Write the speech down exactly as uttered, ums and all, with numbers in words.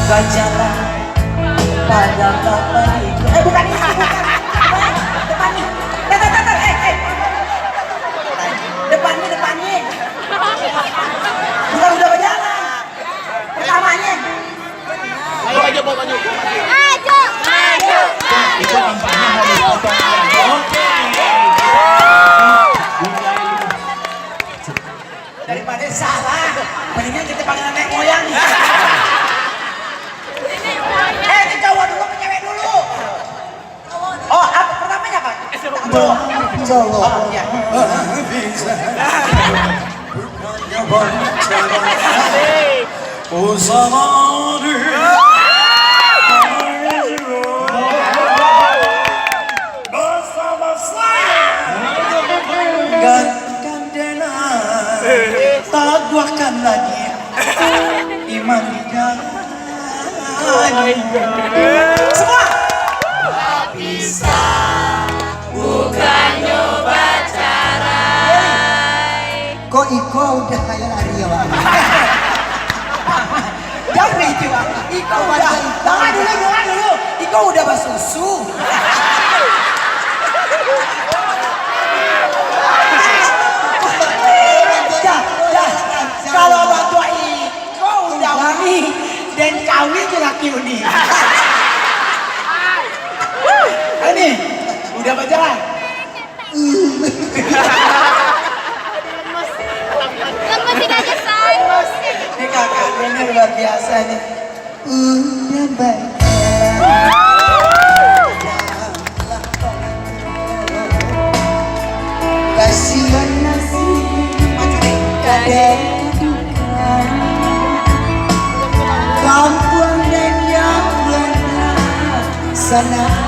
Bajalan pada kapal itu. Eh, bukan itu, bukan. Depan ni. Tar, tar, tar, tar. Eh, eh. Depan ni, depan ni. Bukan udah bajalan. Pertamanya. Ayo, ayo, bawa maju. Maju, maju, maju. Itu nampaknya harus potong. Oke. Daripada salah, mendingan kita panggil nenek moyang. Eh, ini cowok dulu, apa cewek dulu? Oh, apa pertamanya, Pak? Cowok. Cowok. Oh, iya. Bukannya banyak cara. Oh, sama dia. Bersama saya. Gantikan denai. Taguahkan lagi. Iman di jalan. Semua. Bisa, bukannyo bacarai. Kok iko udah kayak lari ya, Bang? Jauh deh itu, Bang. Iko udah, jangan dulu, jangan dulu. Iko udah basusu. Dah, dah. Kalau Abang Tuai Kau udah wani, den kawin jo laki uni. Ini udah bajalan. Lepas tidak nyesal. Ini kakak ini luar biasa nih. Udah bajalan. Kasihan nasib kadang duka. Kampuang nan jauah, sanak